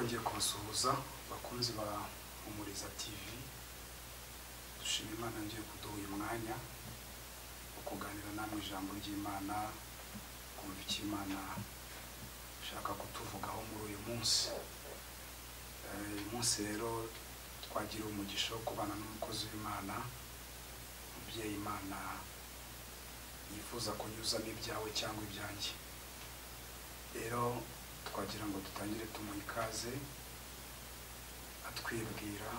Twongeye kubasuhuza bakunzi ba Humuriza TV. Dushima Imana ngiye kuduha uyu mwanya wo kuganira namwe ijambo ry'Imana, kumva icyo Imana ishaka kutuvugaho muri uyu munsi. Uyu munsi rero twagira umugisha wo kubana n'umukozi w'Imana, umubyeyi Imana yifuza kunyuzamo ibyawe cyangwa ibyanjye. Rero twagira ngo dutangire tumuha ikaze, atwibwira,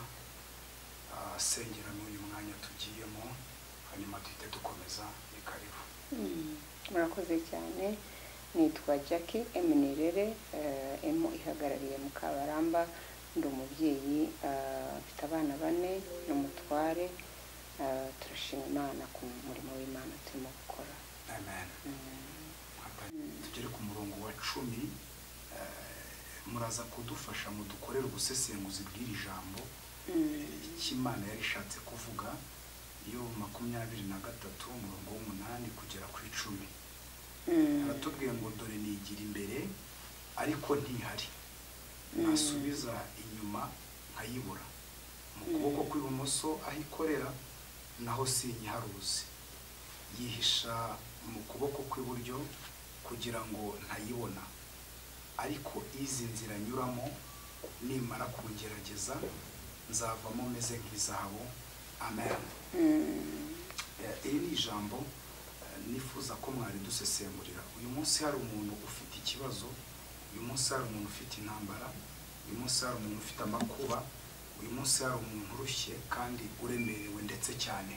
asengera n'uyu mwanya tugiyemo, hanyuma duhite dukomeza. Ni karibu. Murakoze cyane. Nitwa Jackie Eminirere, M ihagarariye Mukabaramba. Ndi umubyeyi, mfite abana 4 n'umutware. Turashima Imana ku murimo w'Imana turimo gukora. Amen. Tugere ku murongo wa 10. Muraza kudufasha mudukorera ubusesenguzi bw'iri jambo, icyo Imana yari ishatse kuvuga. Iyo 23 umurongo w'8 kugera ku 10. Aratubwiye ngo dore nigira imbere ariko ntihari, nasubiza inyuma nkayibura, mu kuboko kw'ibumoso aho ikorera naho sinyiharuzi, yihisha mu kuboko kw'iburyo kugira ngo ntayibona, ariko izi nzira nyuramo nimara kugerageza nzavamo meze nk'izahabu. Amen. Iri ni ijambo nifuza ko mwari dusesengurira. Uyu munsi hari umuntu ufite ikibazo, uyu munsi hari umuntu ufite intambara, uyu munsi hari umuntu ufite amakuba, uyu munsi hari umuntu urushye kandi uremerewe ndetse cyane.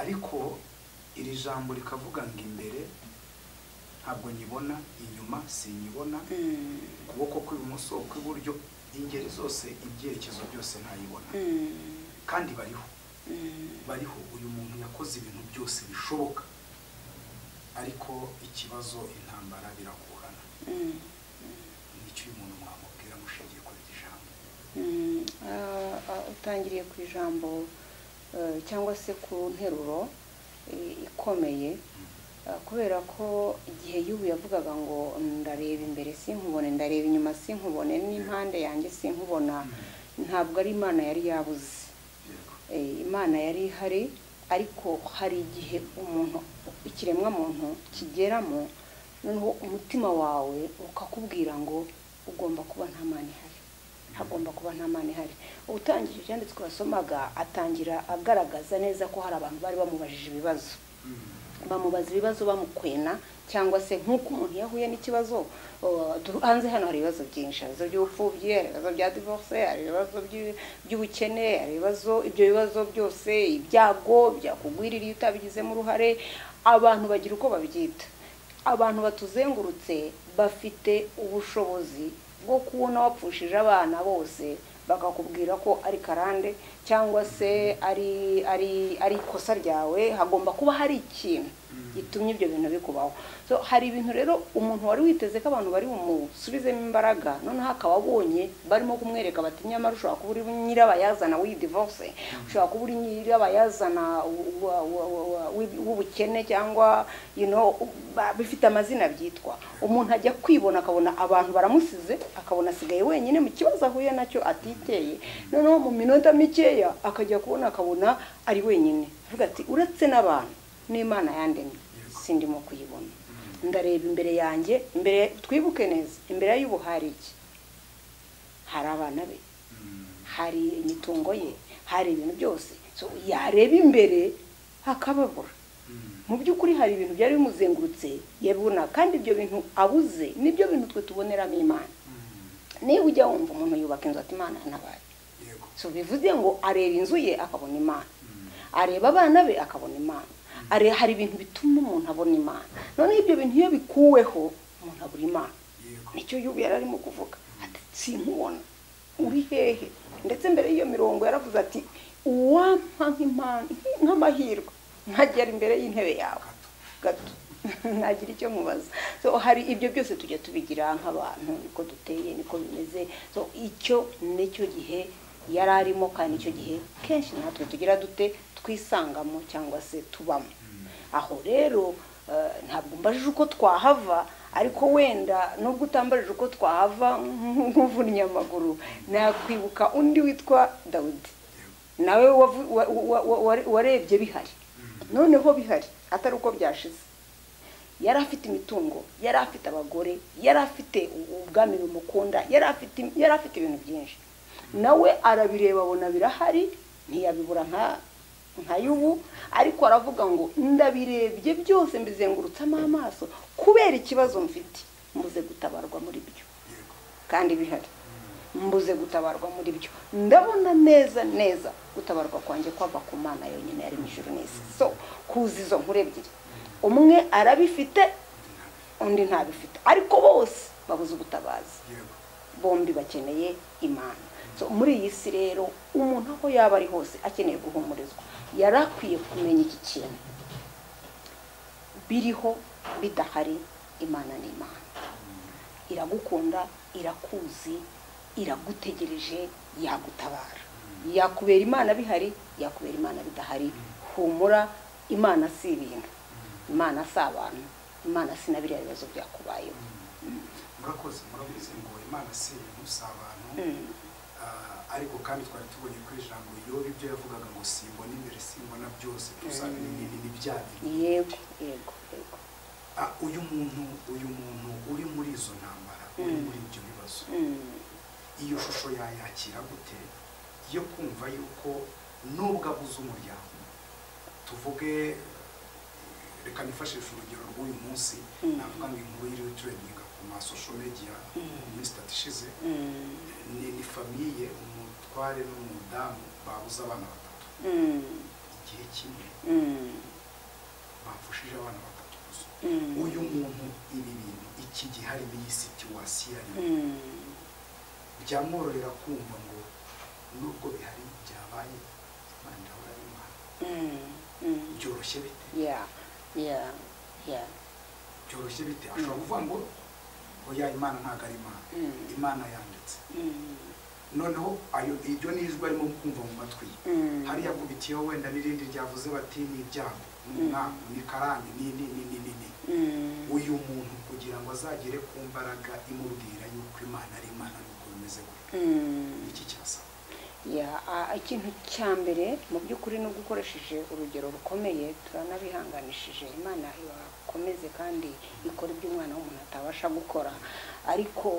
Ariko iri jambo rikavuga ngo imbere ntabwo nyibona, inyuma sinyibona, ukuboko kw'ibumoso, kw'iburyo, ingeri zose, ibyerekezo byose ntayibona. Kandi bariho, bariho. Uyu muntu yakoze ibintu byose bishoboka, ariko ikibazo, intambara biragorana. Nicyo uyu muntu mwamubwira mushingiye kuri iri jambo? Utangiriye ku ijambo cyangwa se ku nteruro ikomeye, kubera ko igihe y'ubu yavugaga ngo ndareba imbere sinkubone, ndareba inyuma sinkubone, n'impande yanjye sinkubona, ntabwo ari Imana yari yabuze. Imana yari ihari, ariko hari igihe umuntu, ikiremwa muntu kigeramo, noneho umutima wawe ukakubwira ngo ugomba kuba nta Mana ihari, hagomba kuba nta Mana ihari. Utangije ibyanditswe wasomaga, atangira agaragaza neza ko hari abantu bari bamubajije ibibazo, bamubaza ibibazo bamukwena, cyangwa se nk'uko umuntu yahuye n'ikibazo. Hanze hano hari ibibazo byinshi, hari ibibazo by'ubupfubyi, hari ibibazo bya divorce, hari ibibazo by'ubukene, hari ibibazo, ibyo bibazo byose, ibyago byakugwirira iyo utabigizemo uruhare. Abantu bagira uko babyita. Abantu batuzengurutse bafite ubushobozi bwo kubona wapfushije abana bose, bakakubwira ko ari karande cyangwa se ari ikosa ryawe. Hagomba kuba hari ikintu gitumye ibyo bintu bikubaho. So hari ibintu rero umuntu wari witeze ko abantu bari bumusubizemo imbaraga, noneho akaba abonye barimo kumwereka bati nyamara ushobora kuba uri nyirabayazana w'iyi divorce, ushobora kuba uri nyirabayazana w'ubukene, cyangwa bifite amazina byitwa. Umuntu ajya kwibona akabona abantu baramusize, akabona asigaye wenyine mu kibazo ahuye nacyo atiteye, noneho mu minota mikeya akajya kubona akabona ari wenyine, avuga ati uretse n'abantu n'Imana yandemye sindimo kuyibona, ndareba imbere yanjye. Imbere, twibuke neza, imbere y'ubu hari iki? Hari abana be, hari imitungo ye, hari ibintu byose. So yareba imbere akababura. Mu by'ukuri hari ibintu byari bimuzengurutse yabona, kandi ibyo bintu abuze nibyo bintu twe tuboneramo Imana. Niba ujya wumva umuntu yubaka inzu ati Imana yantabaye, so bivuze ngo areba inzu ye akabona Imana, areba abana be akabona Imana, hari ibintu bituma umuntu abona Imana. Noneho ibyo bintu iyo bikuweho umuntu abura Imana. Nicyo y'ubu yari arimo kuvuga ati sinkubona, uri hehe? Ndetse mbere y'iyo mirongo yaravuze ati uwampa nk'amahirwe nkagera imbere y'intebe yawe gato nagira icyo mubaza. So hari ibyo byose tujya tubigira nk'abantu, niko duteye, niko bimeze. So icyo nicyo gihe yari arimo, kandi icyo gihe kenshi natwe tugira dute, twisangamo cyangwa se tubamo. Aho rero ntabwo mbajije uko twahava, Ariko wenda nubwo utambarije uko twahava nk'uvunnye amaguru, nakwibuka undi witwa Dawidi nawe warebye bihari, noneho bihari atari uko byashize. Yari afite imitungo, yari afite abagore, yari afite ubwami bumukunda, yari afite ibintu byinshi. Nawe arabireba abona birahari, ntiyabibura nka y'ubu, ariko aravuga ngo ndabirebye byose mbizengurutsamo amaso kubera ikibazo mfite, mbuze gutabarwa muri byo kandi bihari, mbuze gutabarwa muri byo, ndabona neza neza gutabarwa kwanjye kwava ku Mana yonyine yari mu ijuru n'isi. So kuza izo nkuru ebyiri, umwe arabifite undi ntabifite, ariko bose babuze ubutabazi, bombi bakeneye Imana. So muri iyi si rero umuntu aho yaba ari hose akeneye guhumurizwa, yarakwiye kumenya iki kintu: biriho bidahari, Imana ni Imana, iragukunda, irakuzi, iragutegereje, yagutabara, yakubera Imana bihari, yakubera Imana bidahari. Humura, Imana si ibintu, Imana si abantu, Imana si na biriya bibazo byakubayeho. Murakoze, murabizi ngo Imana si ibintu, si abantu. Ariko kandi twari tubonye ko ijambo Yobu ibyo yavugaga ngo simbona imbere simbona byose ni bya bintu. Yego yego yego. Uyu muntu uri muri izo ntambara, uri muri ibyo bibazo, iyo shusho yayakira gute yo kumva yuko nubwo abuze umuryango, tuvuge reka nifashishe urugero rw'uyu munsi, navuga ngo inkuru iri trending ku ma social media muri stati ishize, ni famille umutware n'umudamu babuze abana batatu igihe kimwe, bapfushije abana batatu gusa. Uyu muntu ibi bintu iki gihe ari iyi situation arimo, byamworohera kumva ngo nubwo bihari byabaye Imana irahora ari Imana. Byoroshye bite? Byoroshye bite? Ashobora kuvuga ngo oya Imana ntabwo ari Imana, Imana yanditse. Noneho ayo iryo ni ijwi arimo kumva mu matwi ye, hariya akubitiyeho wenda n'irindi ryavuze bati ni ibyago, ni karande, ni ni ni ni ni. Uyu muntu kugira ngo azagere ku mbaraga imubwira yuko Imana ari Imana nuko bimeze gutyo, iki cyasaba ikintu cya mbere mu by'ukuri no gukoresheje urugero rukomeye, turanabihanganishije, Imana ibakomeze kandi ikora ibyo umwana w'umuntu atabasha gukora. Ariko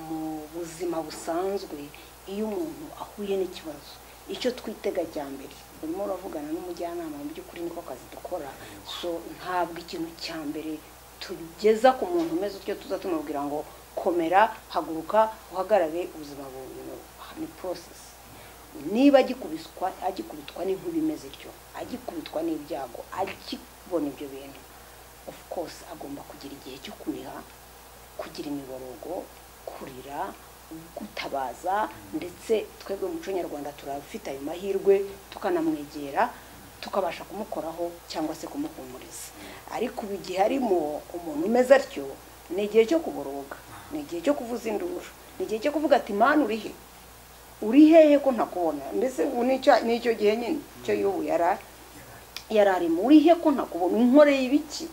mu buzima busanzwe iyo umuntu ahuye n'ikibazo, icyo twitega cya mbere, urimo uravugana n'umujyanama mu by'ukuri niko kazi dukora, so ntabwo ikintu cya mbere tugeza ku muntu umeze utyo tuza tumubwira ngo komera, haguruka, uhagarare, ubuzima ni process. Niba agikubitwa n'inkuba imeze ityo, agikubitwa n'ibyago, akibona ibyo bintu, of course agomba kugira igihe cyo kuniha, kugira imiborogo, kurira, gutabaza. Ndetse twebwe mu muco nyarwanda turafite ayo mahirwe, tukanamwegera tukabasha kumukoraho cyangwa se kumuhumuriza. Ariko ubu igihe harimo umuntu umeze atyo, ni igihe cyo kuboroga, ni igihe cyo kuvuza induru, ni igihe cyo kuvuga ati Mana uri he? Uri hehe ko ntakubona? Mbese nicyo gihe nyine cyo Yobu yararimo, uri he ko ntakubona? Unkoreye ibiki?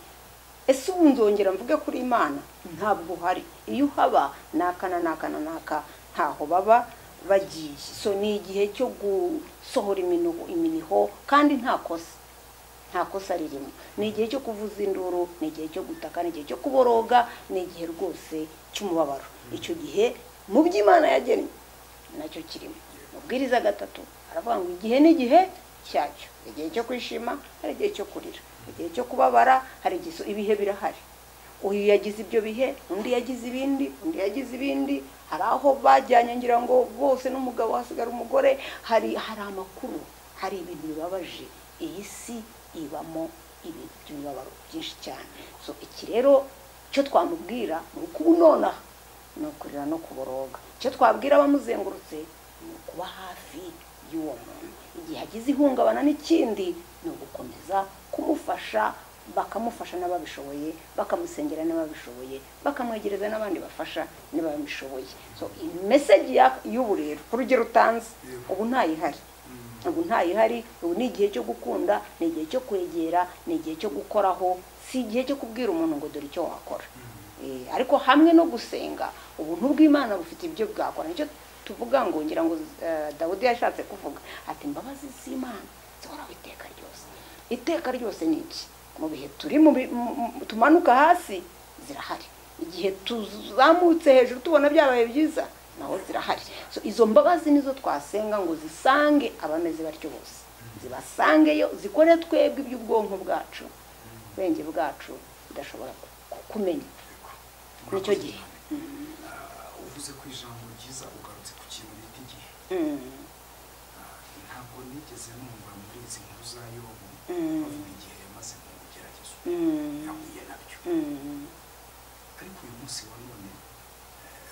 Ese ubu nzongera mvuge kuri Imana? Ntabwo uhari. Iyo uhaba naka na naka na naka ntaho baba bagiye. So ni igihe cyo gusohora iminiho kandi nta kosa ririmo. Ni igihe cyo kuvuza induru, ni igihe cyo gutaka, ni igihe cyo kuboroga, ni igihe rwose cy'umubabaro. Icyo gihe mu by'Imana yagennye nacyo kirimo. Mubwiriza gatatu aravuga ngo igihe n'igihe cyacyo, igihe cyo kwishima, hari igihe cyo kurira, igihe cyo kubabara, hari igihe, ibihe birahari. Uyu yagize ibyo bihe, undi yagize ibindi, undi yagize ibindi. Hari aho bajyanye ngira ngo bose n'umugabo hasigara umugore, hari amakuru, hari ibintu bibabaje. Iyi si ibamo ibintu by'imibabaro byinshi cyane. So iki rero cyo twamubwira ni uko nonaha ni ukurira no kuboroga. Icyo twabwira abamuzengurutse ni ukuba hafi y'uwo muntu. Igihe agize ihungabana n'ikindi ni ugukomeza kumufasha, bakamufasha n'ababishoboye, bakamusengera n'ababishoboye, bakamwegereza n'abandi bafasha n'ababishoboye. So message y'ubu rero ku rugero utanze ubu ntayihari, ubu ntayihari. Ubu ni igihe cyo gukunda, ni igihe cyo kwegera, ni igihe cyo gukoraho, si igihe cyo kubwira umuntu ngo dore icyo wakora. Ariko hamwe no gusenga, ubuntu bw'Imana bufite ibyo bwakora. Nicyo tuvuga ngo ngira ngo Dawudi yashatse kuvuga ati imbabazi z'Imana zihoraho iteka ryose. Iteka ryose ni iki? Mu bihe turi tumanuka hasi zirahari, igihe tuzamutse hejuru tubona byabaye byiza naho zirahari. So izo mbabazi nizo twasenga ngo zisange abameze batyo bose, zibasangeyo, zikore twebwe iby'ubwonko bwacu, ubwenge bwacu bidashobora kumenya. Nicyo gihe Uvuze ku ijambo ryiza, ugarutse ku kintu bita igihe. Ntabwo nigeze numva muri izi nkuru za Yobu bavuga igihe yamaze mu bigeragezo yahuye nabyo. Ariko uyu munsi wa none,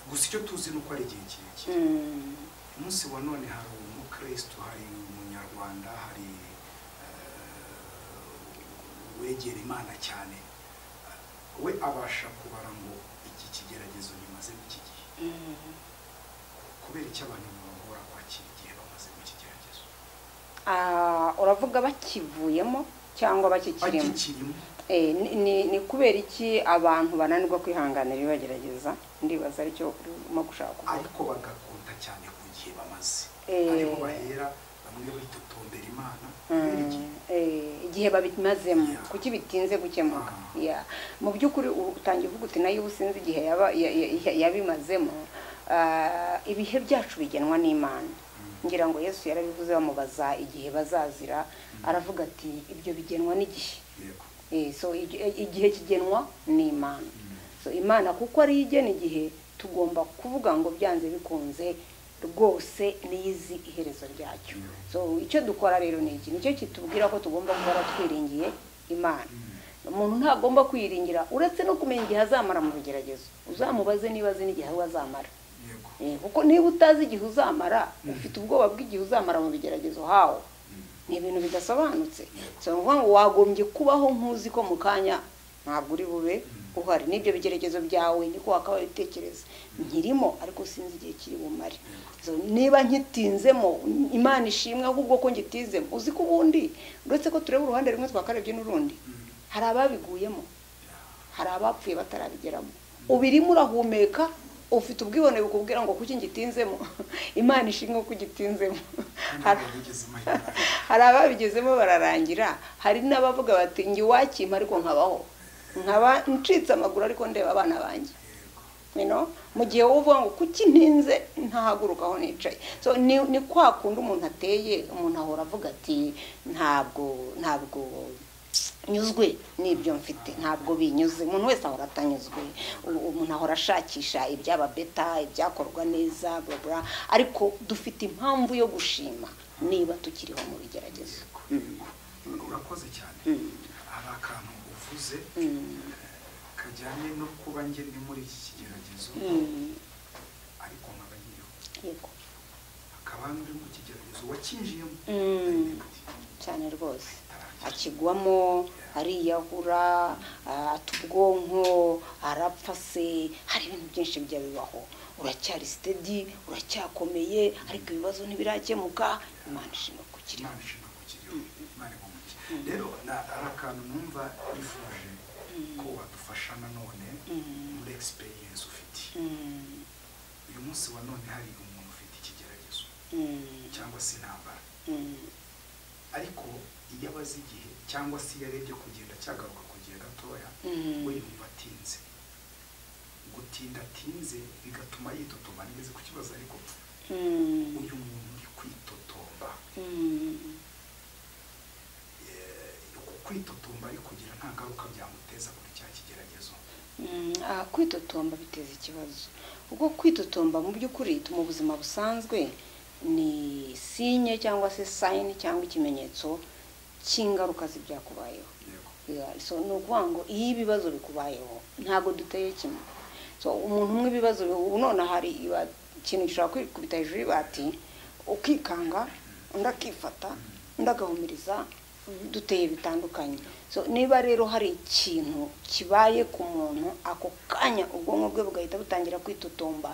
gusa icyo tuzi ni uko ari igihe kirekire. Uyu munsi wa none hari umukristo, hari umunyarwanda, hari wegera Imana cyane, we abasha kubara ngo iki kigeragezo nyamaze mu iki gihe. Kubera icyo abantu bahora kwakira igihe bamaze mu kigeragezo? Uravuga bakivuyemo cyangwa bakikirimo? Ni kubera iki abantu bananirwa kwihanganira ibagerageza? Ndibaza aricyo urimo gushaka kuvuga. Ariko bagakonta cyane ku gihe bamaze, ariho bahera bamwe bitotombera Imana kubera igihe. Igihe babimazemo, kuki bitinze gukemuka? Mu by'ukuri utangiye uvuga uti nayo ubusinzi igihe yabimazemo. Ibihe byacu bigenwa n'Imana. Ngira ngo Yesu yarabivuze bamubaza igihe bazazira, aravuga ati ibyo bigenwa n'igihe. So igihe kigenwa n'Imana. So Imana kuko ari igena igihe, tugomba kuvuga ngo byanze bikunze rwose niyizi iherezo ryacyo. So icyo dukora rero ni iki, nicyo kitubwira ko tugomba guhora twiringiye Imana. Umuntu ntagomba kwiringira uretse no kumenya igihe azamara mu bigeragezo. Uzamubaze niba azi n'igihe azamara. Kuko niba utazi igihe uzamara, ufite ubwoba bw'igihe uzamara mu bigeragezo hawo. Ni ibintu bidasobanutse. So ngo wagombye kubaho nkuzi ko mu kanya ntabwo uri bube uhari, n'ibyo bigeragezo byawe niko wakabaye utekereza, nkirimo ariko sinzi igihe kiri bumare. So niba nkitinzemo, Imana ishimwe ahubwo ko ngitinzemo. Uzi ko ubundi uretse ko tureba uruhande rumwe twakarebye n'urundi, hari ababiguyemo, hari abapfuye batarabigeramo. Ubirimo urahumeka, ufite ubwibone bukubwira ngo kuki ngitinzemo. Imana ishimwe ko ugitinzemo. Hari ababigezemo bararangira, hari n'abavuga bati ngi wakimpa ariko nkabaho, nkaba ncitse amaguru ariko ndeba abana banjye. Mu gihe uvuga ngo kuki ntinze ntahaguruka aho nicaye. So ni kwa kundi umuntu ateye, umuntu ahora avuga ati ntabwo nyuzwe n'ibyo mfite, ntabwo binyuze. Umuntu wese ahora atanyuzwe, umuntu ahora ashakisha ibyaba beta, ibyakorwa neza, bla bla. Ariko dufite impamvu yo gushima niba tukiriho mu bigeragezo. Urakoze cyane. Hari akantu uvuze kajyanye no kuba nge ndi muri iki kigeragezo, ariko nkaba nkiriho. Yego. Hakaba n'uri mu kigeragezo wakinjiyemo cyane rwose, akigwamo, ariyahura, ata ubwonko, arapfa se, hari ibintu byinshi bijya bibaho. Uracyari steady, uracyakomeye, ariko ibibazo ntibirakemuka. Imana ishimwe ko ukiriho. Imana ishimwe ko ukiriho. Imana igumuke. Rero hari akantu numva nifuje ko wadufasha nanone muri experience ufite. Uyu munsi wa none hari umuntu ufite ikigeragezo cyangwa se intambara, ariko iyo abaze igihe cyangwa se iyo arebye kugenda cyagaruka ku gihe gatoya, we yumva atinze. Gutinda atinze bigatuma yitotomba. Nigeze kukibaza ariko uyu muntu uri kwitotomba, kwitotomba ari kugira nta ngaruka byamuteza kuri cya kigeragezo? Kwitotomba biteza ikibazo. Ubwo kwitotomba mu by'ukuri mu buzima busanzwe ni sinye cyangwa se sign cyangwa ikimenyetso cy'ingaruka z'ibyakubayeho. So ni ukuvuga ngo iyo ibibazo bikubayeho ntabwo duteye kimwe. So umuntu umwe ibibazo ubu none hari ikintu gishobora kwikubita hejuru y'ibati ukikanga, undi akifata, undi agahumiriza, duteye bitandukanye. So niba rero hari ikintu kibaye ku muntu ako kanya ubwonko bwe bugahita butangira kwitotomba,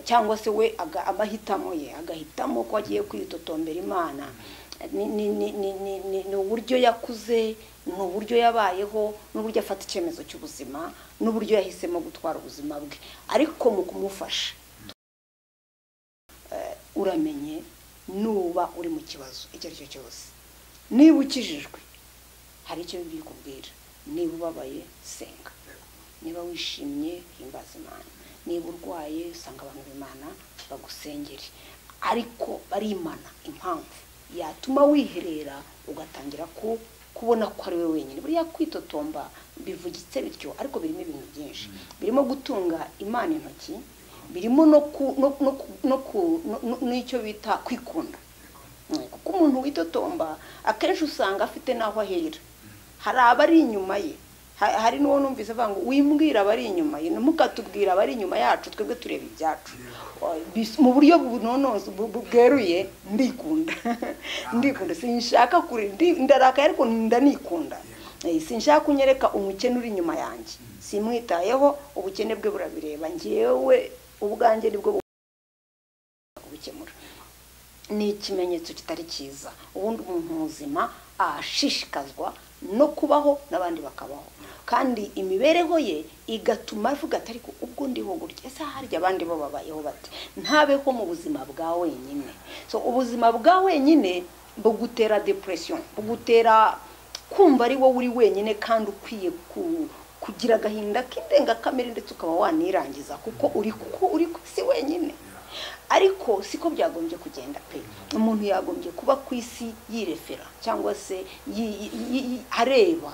cyangwa se we amahitamo ye agahitamo ko agiye kwitotombera Imana, Ni uburyo yakuze, ni uburyo yabayeho, n'uburyo afata icyemezo cy'ubuzima, n'uburyo yahisemo gutwara ubuzima bwe. Ariko mu kumufasha, uramenye nuba uri mu kibazo icyo ari cyo cyose, niba ukijijwe hari icyo Bibiliya ikubwira, niba ubabaye senga, niba wishimye himbaza Imana, niba urwaye usanga abantu b'Imana bagusengere. Ariko barimana impamvu yatuma wiherera ugatangira kubona ko ari we wenyine. Buriya kwitotomba bivugitse bityo, ariko birimo ibintu byinshi, birimo gutunga Imana intoki, birimo no n'icyo bita kwikunda. Kuko umuntu witotomba akenshi usanga afite n'aho ahera, hari abari inyuma ye. Hari n'uwo numvise avuga ngo wimbwira abari inyuma ye, ntimukatubwire abari inyuma yacu, twebwe tureba ibyacu. Mu buryo bunonoze bweruye, ndikunda, ndikunda, sinshaka kure, ndarakaye ariko ndanikunda. Sinshaka kunyereka umukene uri inyuma yanjye, simwitayeho, ubukene bwe burabireba, njyewe ubwanjye nibwo kubukemura. Ni ikimenyetso kitari cyiza. Ubundi umuntu muzima ashishikazwa no kubaho n'abandi bakabaho, kandi imibereho ye igatuma avuga ati ariko ubwo ndiho gutya, ese harya abandi bo babayeho bate? Ntabeho mu buzima bwa wenyine. So ubuzima bwa wenyine bugutera depression, bugutera kumva ari wowe uri wenyine, kandi ukwiye kugira agahinda k'indengakamere, ndetse ukaba wanirangiza kuko uri ku isi wenyine. Ariko siko byagombye kugenda pe. Umuntu yagombye kuba ku isi yirefera, cyangwa se areba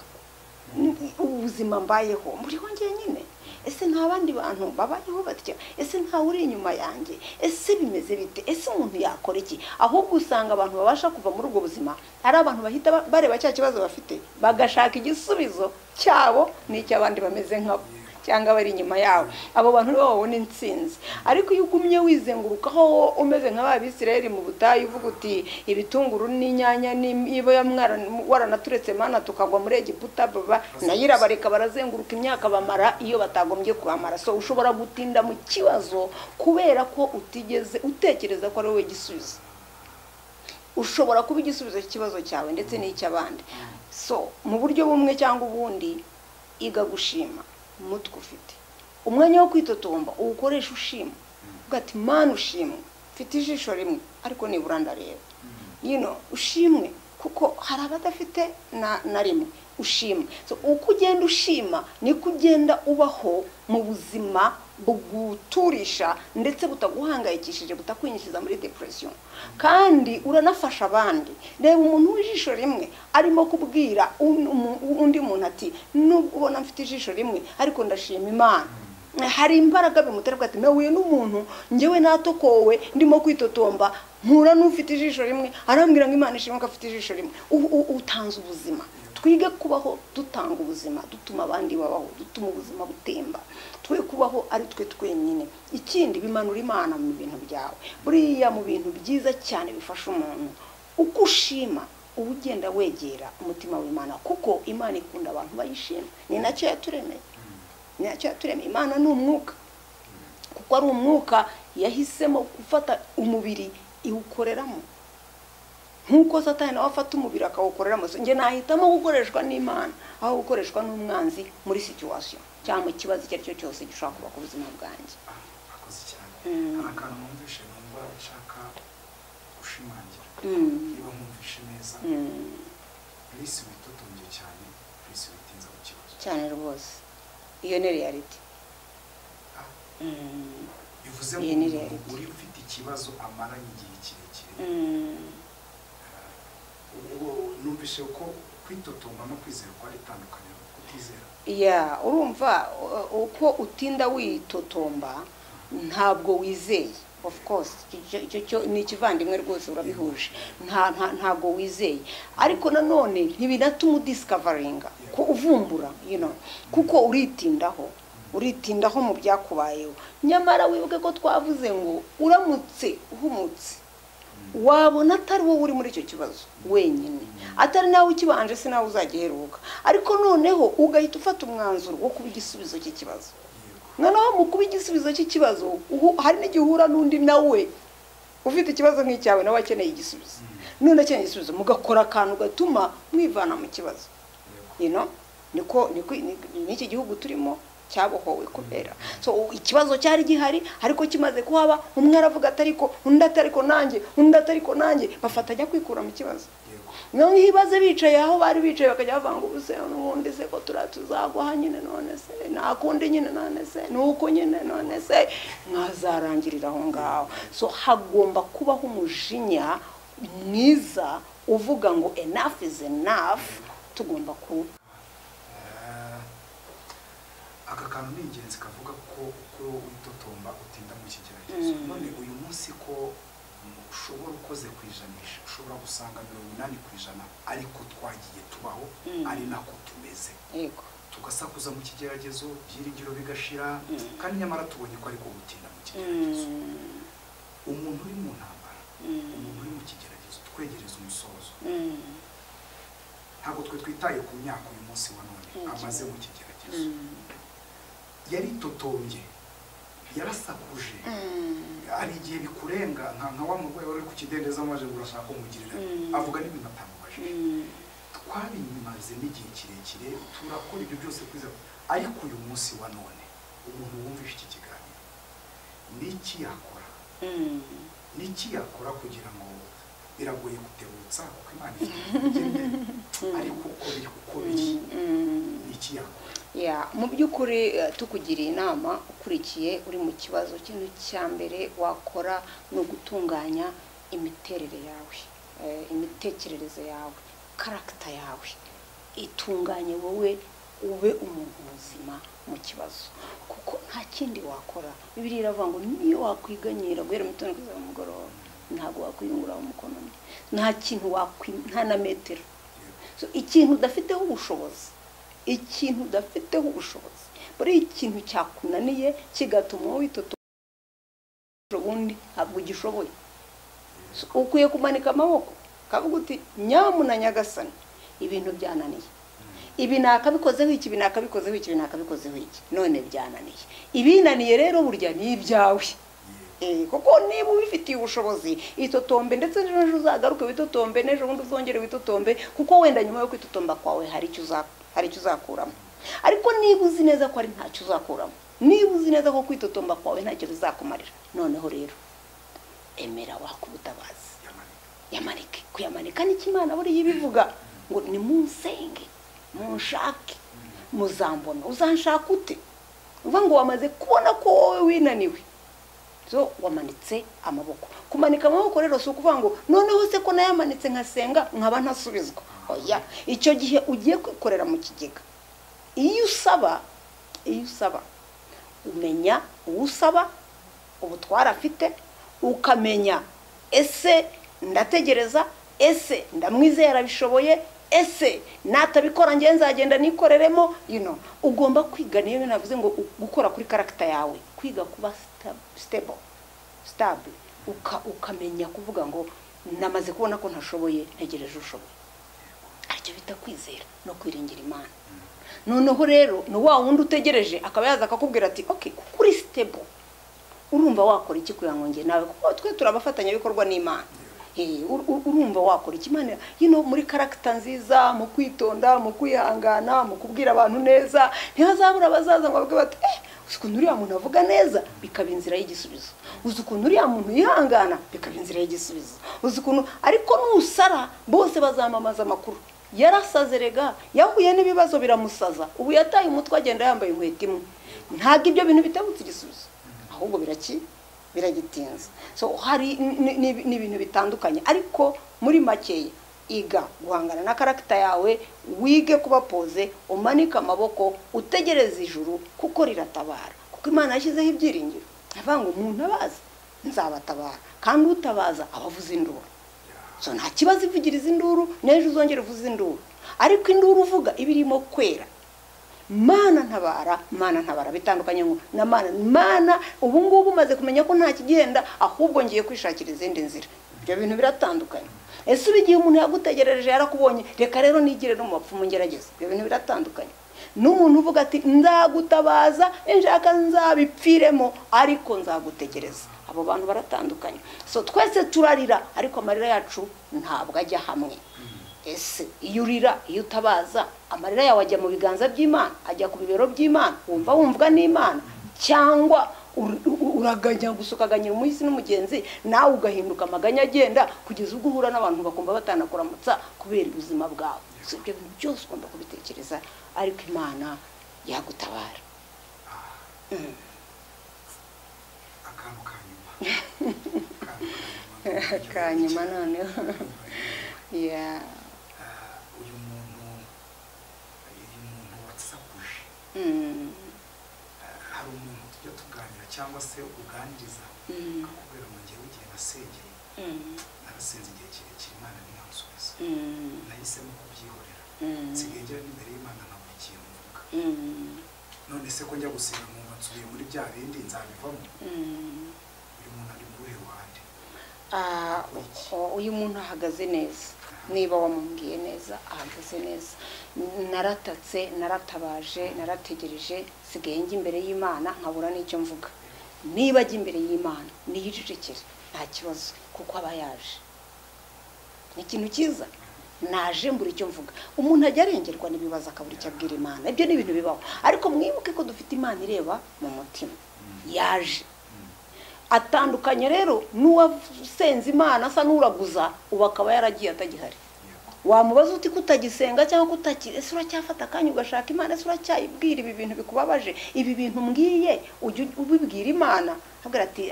ubuzima mbayeho muriho njyenyine, ese nta bandi bantu babayeho batya, ese nta uri inyuma yanjye, ese bimeze bite, ese umuntu yakora iki? Ahubwo usanga abantu babasha kuva muri ubwo buzima ari abantu bahita bareba cya kibazo bafite, bagashaka igisubizo cyabo n'icy'abandi bameze nkabo cyangwa bari inyuma yabo. Abo bantu nibo babona intsinzi. Ariko iyo ugumye wizengurukaho umeze nka Abisirayeli mu butayu, uvuga uti ibitunguru n'inyanya niba waranaturetse Mana tukagwa muri Egiputa, baba nayo irabareka barazenguruka imyaka bamara iyo batagombye kuhamara. So ushobora gutinda mu kibazo kubera ko utigeze utekereza ko ari wowe gisubizo. Ushobora kuba igisubizo cy'ikibazo cyawe ndetse n'icy'abandi. So mu buryo bumwe cyangwa ubundi, iga gushima umutwe ufite. Umwanya wo kwitotomba uwukoresha ushima, uvuga ati Mana ushimwe, mfite ijisho rimwe ariko nibura ndareba. Ushimwe kuko hari abadafite na rimwe, ushimwe. So uko ugenda ushima niko ugenda ubaho mu buzima buguturisha ndetse butaguhangayikishije, butakwinjiza muri depression, kandi uranafasha abandi. Reba umuntu w'ijisho rimwe arimo kubwira undi muntu ati nubwo ubona mfite ijisho rimwe ariko ndashima Imana. Hari imbaraga bimutera ati nahuye n'umuntu njyewe natokowe ndimo kwitotomba, mpura n'ufite ijisho rimwe arambwira ngo Imana ishimwe ko afite ijisho rimwe. Utanze ubuzima. Twige kubaho dutanga ubuzima, dutuma abandi babaho, dutuma ubuzima butemba. Twe kubaho ari twe twenyine. Ikindi bimanura Imana mu bintu byawe. Buriya mu bintu byiza cyane bifasha umuntu, uko ushima uba ugenda wegera umutima w'Imana, kuko Imana ikunda abantu bayishima. Ni nacyo yaturemeye. Ni nacyo yaturemeye. Imana ni umwuka, kuko ari umwuka yahisemo gufata umubiri iwukoreramo. Nkuko Satani nawe afata umubiri akawukoreramo. Njye nahitamo gukoreshwa n'Imana aho gukoreshwa n'umwanzi muri situation cyangwa mu kibazo icyo ari cyo cyose gishobora kuba ku buzima bwanjye. Akoze cyane. Hari akantu numvishe numva nshaka gushimangira. Niba nkumvishe neza, Grace witotombye cyane, Grace witinza ku kibazo cyane rwose. Iyo ni reality. Bivuze ngo uri ufite ikibazo amaranye igihe kirekire. Numvise ko kwitotomba no kwizera ko ari itandukaniro, kutizera. Urumva uko utinda witotomba ntabwo wizeye. Of course icyo ni ikivandimwe rwose, urabihuje, ntabwo wizeye. Ariko nanone ntibinatuma udiscoveringa ko uvumbura, kuko uritindaho mu byakubayeho. Nyamara wibuke ko twavuze ngo uramutse uhumutse wabona atari wowe uri muri icyo kibazo wenyine, atari nawe ukibanje, si nawe uzagiheruka. Ariko noneho ugahita ufata umwanzuro wo kuba igisubizo cy'ikibazo. Noneho mu kuba igisubizo cy'ikibazo, hari n'igihe uhura n'undi nawe ufite ikibazo nk'icyawe, nawe akeneye igisubizo. N'undi akeneye igisubizo, mugakora akantu gatuma mwivana mu kibazo. You know, niko n'iki gihugu turimo cyabohowe kubera so ikibazo cyari gihari, ariko kimaze kuhaba umwe aravuga atariko, undi atariko nanjye, undi atariko nanjye, bafatanya kwikura mu kibazo. None ibaze bicaye aho bari bicaye bakajya bavanga ubuse n'ubundi se ko turatuzagwa nyine, none se nta kundi nyine, none se nuko nyine, none se mwazarangirira aho ngaho. So hagomba kubaho umujinya mwiza uvuga ngo enough is enough, tugomba ku Aka kantu ni ingenzi kavuga ko uko witotomba utinda mu kigeragezo. None uyu munsi ko ushobora ukoze kwijanisha, ushobora gusanga 80% ariko twagiye tubaho ari nako tumeze. Yego, tugasakuza mu kigeragezo, byiringiro bigashira, kandi nyamara tubonye ko ariko gutinda mu kigeragezo. Umuntu uri mu ntambara, umuntu uri mu kigeragezo, twegereza umusozo. Ntabwo twe twitaye ku myaka uyu munsi wa none amaze mu kigeragezo. Yaritotombye, yarasakuje, hari igihe bikurenga nka wa murwayi wari ku kidendezi amaje ngo urashaka kumugirira, avuga n'ibintu atamubajije. Twabimaze n'igihe kirekire turakora ibyo byose kwiza, ariko uyu munsi wa none umuntu wumvishe iki kiganiro niki yakora? Niki yakora kugira ngo biragoye gutebutsa kuko Imana ifite ubugeni, ariko uko biri niki yakora? Ya, mu by'ukuri tukugiriye inama ukurikiye uri mu kibazo, ikintu cya mbere wakora ni ugutunganya imiterere yawe, imitekerereze yawe, karagita yawe itunganye, wowe ube umuntu muzima mu kibazo, kuko nta kindi wakora. Bibiliya iravuga ngo niyo wakwiganyira guhera mu gitondo kugeza mu mugoroba ntabwo wakwiyungura umukono, nta kintu nta na metero. So ikintu udafiteho ubushobozi, ikintu udafiteho ubushobozi, buri ikintu cyakunaniye kigatuma witoto ubundi ntabwo ugishoboye. So, ukwiye kumanika amaboko kavuga uti nyamuna Nyagasani, ibintu byananiye, ibi nakabikozeho iki, ibi nakabikozeho iki, ibi nakabikozeho iki, none byananiye. Ibinaniye rero burya ni ibyawe. Kuko niba ubifitiye ubushobozi itotombe, ndetse n'ejo uzagaruke witotombe, n'ejo bundi uzongere witotombe, kuko wenda nyuma yo kwitotomba kwawe hari icyo uzakuramo. Ariko niba uzi neza ko ari ntacyo uzakuramo, niba uzi neza ko kwitotomba kwawe ntacyo bizakumarira, noneho rero emera wakubutabazi, yamanike. Kuyamanika ni Imana buriya ibivuga ngo nimunsenge, munshake, muzambona. Uzanshaka ute? Uvuga ngo wamaze kubona ko wowe winaniwe, so wamanitse amaboko. Kumanika amaboko rero si ukuvuga ngo noneho se ko nayamanitse nkasenga nkaba ntasubizwa. Oya, icyo gihe ugiye kwikorera mu kigega. Iyo usaba umenya uwusaba ubutwara afite, ukamenya ese ndategereza, ese ndamwizera bishoboye, ese natabikora ngiye nzagenda nikoreremo. You know, ugomba kwiga. Niyo navuze ngo gukora kuri karagita yawe, kwiga kuba stable, ukamenya kuvuga ngo namaze kubona ko ntashoboye, ntegereje ushoboye. Aricyo bita kwizera no kwiringira Imana. Noneho rero ni wa wundi utegereje akaba yaza akakubwira ati okay, kuko uri stable, urumva wakora iki kugira ngo nge nawe, kuko twe turabafatanyabikorwa n'Imana. Urumva wakora iki? Imana, you know, muri karagita nziza, mu kwitonda, mu kwihangana, mu kubwira abantu neza, ntihazabura abazaza ngo bavuge bati uzi ukuntu uriya muntu avuga neza, bikaba inzira y'igisubizo. Uzi ukuntu uriya muntu yihangana, bikaba inzira y'igisubizo. Uzi ukuntu, ariko nusara bose bazamamaza amakuru. Yarasaze rega, yahuye n'ibibazo biramusaza, ubu yataye umutwe agenda yambaye inkweto imwe. Ntabwo ibyo bintu bitabutse igisubizo, ahubwo biragitinza. So hari n'ibintu bitandukanye, ariko muri makeya iga guhangana na karagita yawe, wige kuba poze, umanike amaboko, utegereze ijuru kuko riratabara. Kuko Imana yashyizeho ibyiringiro, avuga ngo umuntu abaza nzabatabara, kandi utabaza abavuza induru. So nta kibazo ivugiriza induru, n'ejo uzongera uvuze induru, ariko induru uvuga ibirimo kwera. Mana ntabara, Mana ntabara, bitandukanye ngo na Mana. Mana ubu ngubu umaze kumenya ko nta kigenda, ahubwo ngiye kwishakira izindi nzira. Ibyo bintu biratandukanye. Ese ubigiye umuntu yagutegerereje yarakubonye, reka rero nigire no mu bapfumu ngerageza. Ibyo bintu biratandukanye. N'umuntu uvuga ati nzagutabaza inshaka nzabipfiremo ariko nzagutegereza. Abo bantu baratandukanye. So twese turarira ariko amarira yacu ntabwo ajya hamwe. Ese iyo urira, iyo utabaza, amarira yawe ajya mu biganza by'Imana, ajya ku bibero by'Imana, wumva wumvwa n'Imana, cyangwa uraganya gusukaganyira umuhisi n'umugenzi, nawe ugahinduka amaganya agenda kugeza ubwo uhura n'abantu bakumva batanakuramutsa kubera ubuzima bwawe. So ibyo bintu byose ugomba kubitekereza, ariko Imana yagutabara. Akantu ka nyuma. Ka nyuma noneho. Yeah. Uyu muntu wasakuje. Hari umuntu tujya tuganira cyangwa se uganiriza akakubwira ngo ngewe igihe nasengeye narasenze igihe kirekire Imana ntiyansubiza, nahisemo kubyihorera, nsigaye ngera n'imbere y'Imana nkabura ikintu mvuga. None se ko njya gusenga nkumva nsubiye muri bya bindi nzabivamo? Uyu muntu ari mu ruhe ruhande? Uyu muntu ahagaze neza, niba wamubwiye neza ahagaze neza. Naratatse, naratabaje, narategereje, nsigaye njya imbere y'Imana nkabura n'icyo mvuga. Niba ajya imbere y'Imana niyicecekere, nta kibazo, kuko aba yaje. Ni ikintu cyiza, naje mbura icyo mvuga. Umuntu ajya arengerwa n'ibibazo akabura icyo abwira Imana, ibyo ni ibintu bibaho. Ariko mwibuke ko dufite Imana ireba mu mutima. Yaje atandukanye rero n'uwasenze Imana asa n'uraguza, ubu akaba yaragiye atagihari. Wamubaza uti kutagisenga cyangwa kutaki, ese uracyafata akanya ugashaka Imana, ese uracyayibwira ibi bintu bikubabaje, ibi bintu mbwiye ujye ubibwira Imana? Avuga ati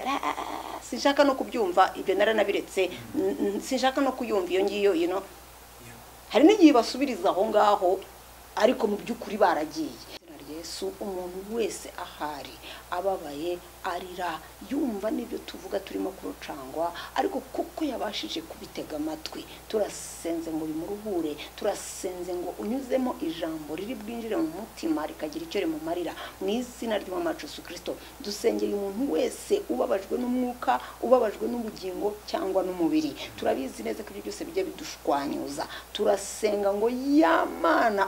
sinshaka no kubyumva, ibyo naranabiretse, sinshaka no kuyumva iyo ngiyo, you know. Hari n'igihe basubiriza aho ngaho, ariko mu by'ukuri baragiye. Yesu, umuntu wese ahari ababaye, arira, yumva n'ibyo tuvuga turimo kurucangwa, ariko kuko yabashije kubitega amatwi, turasenze ngo bimuruhure, turasenze ngo unyuzemo ijambo riri bwinjire mu mutima rikagira icyo rimumarira. Mu izina ry'Umwami wacu Yesu Kristo, dusengeye umuntu wese ubabajwe n'umwuka, ubabajwe n'ubugingo cyangwa n'umubiri. Turabizi neza ko ibyo byose bijya bidushwanyuza. Turasenga ngo ya Mana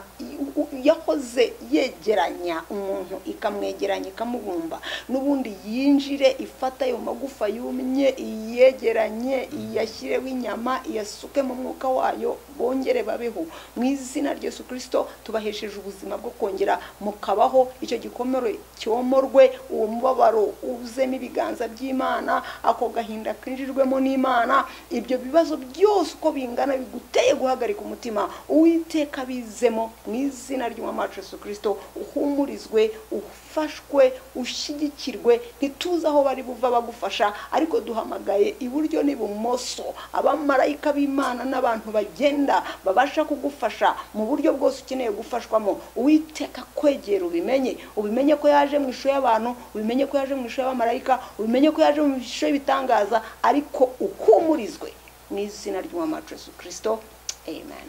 yahoze yegeranya umuntu, ikamwegeranya, ikamubumba, n'ubundi yinjire ifata ayo magufa yumye, iyegeranye, iyashyireho inyama, iyasuke mu mwuka wayo, bongere babeho. Mu izina rya Yesu Kristo tubahesheje ubuzima bwo kongera mukabaho, icyo gikomere cyomorwe, uwo mubabaro uzemo ibiganza by'Imana, ako gahinda kinjijwemo n'Imana, ibyo bibazo byose uko bingana biguteye guhagarika umutima, Uwiteka bizemo mu izina ry'Umwami wacu Yesu Kristo. Uhumurizwe, ufashwe, ushyigikirwe. Ntituzi aho bari buva bagufasha, ariko duhamagaye iburyo n'ibumoso abamarayika b'Imana n'abantu bagenda babasha kugufasha mu buryo bwose ukeneye gufashwamo. Uwiteka kwegera, ubimenye, ubimenye ko yaje mu ishusho y'abantu, ubimenye ko yaje mu ishusho y'abamarayika, ubimenye ko yaje mu ishusho y'ibitangaza, ariko uhumurizwe mu izina ry'Umwami wacu Yesu Kristo. Amen.